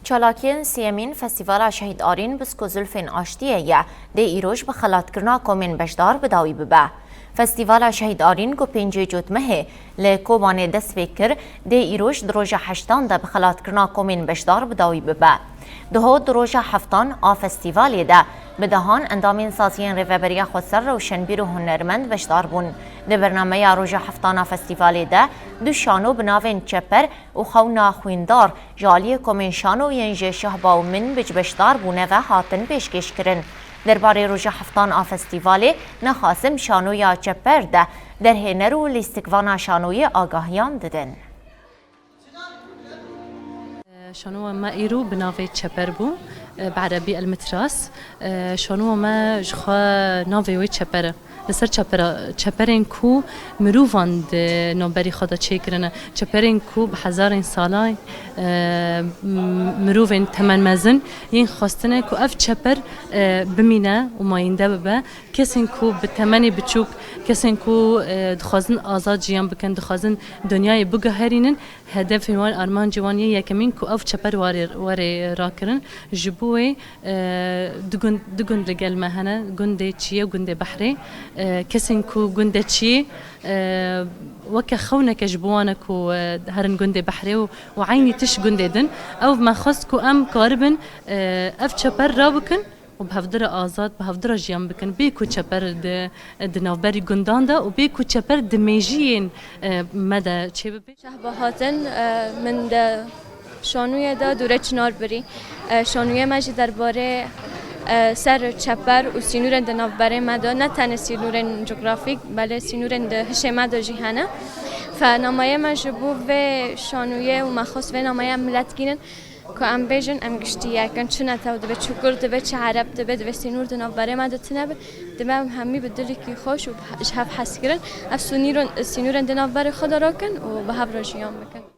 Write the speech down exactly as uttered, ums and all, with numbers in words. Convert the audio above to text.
Çalakiyên sêyemîn Festîvala Şehîd Arîn bi skozulfên aştiyê ye, dê îroj bi xelatkirina komên beşdar bi dawî bibe. Festîvala Şehîd Arîn ku pêncê Cotmehê li Kobanê dest pê kir, dê îroj di roja heştan de bi xelatkirina komên beşdar bi dawî bibe. Di hot di roja heftan a festîvalê de bi dehan endamên saziyên Rêveberiya Xweser, rewşenbîr û hunermend beşdar bûn. Di bernameya roja heftan a festîvalê de du şano bi navên Çeper û Xewna Xwîndar ji aliyê komên şano yên ji Şehba û Minbic beşdar bûne ve hatin pêşkêşkirin. Derbarê roja heftan a festîvalê, Nexasim şanoya Çeper de derhêner û lîstikvana şanoyê agahiyan didin. Şanoya me îro bi navê Çeper bû, bi erebî El Mitras. Şanoya me ji xwe navê wê Çeper e. Li ser çepera, çeperên ku mirovan di navberî xwe de çêkirine, çeperên ku bi hezarên salay, e, m-, mirovên temenmezin yên xwestine ku ev çeper, e, bimîne û mayînde bibe. Kesên ku bi temenê biçûk, kesên ku, e, dixwazin azad jiyan bikin, dixwazin dinyayê biguherînin, hedefê wan, armancê wan yê yekemîn ku ev çeper warê, were rakirin. Ji bo wê, e, du gund, du gund li gel me hene, gundê Çiyê û gundê Behrê. E, kesên ku gundê Çiyê, e, weke xewneke ji bo wan e ku, e, herin gundê Behrê û, û eynî tişt gundê din. Ew me xwest ku em karibin, e, ev çeper rabikin û bi hevdira azad, bi hevdira jiyan bikin. Bê ku çeper di, di navberî gundan de û bê ku çeper di mêjiyên, e, me de çêbibe. Şehba Hatin, e, min di şanûyê de dûre çinar birî. E, şanûyê me jî derbarê, e, ser çeper û sînorên di navberê me de, ne tenê sînorên cografîk, belê sînorên di hişê me de jî hene. Fe nameyê me ji bo vê şanûyê û me xwest vê nameyê em milet kînin ku em bêjin em giştî yek in, çi netew dibe, çi kurd dibe, çi ereb dibe, divê sînor di navberê me de tune be, divê em hemî bi dilekî xweş û bi he-, ji hev hez kirin ev sînîron-, sînorên di navberê xwe de rakin û bi hev re jiyan bikin.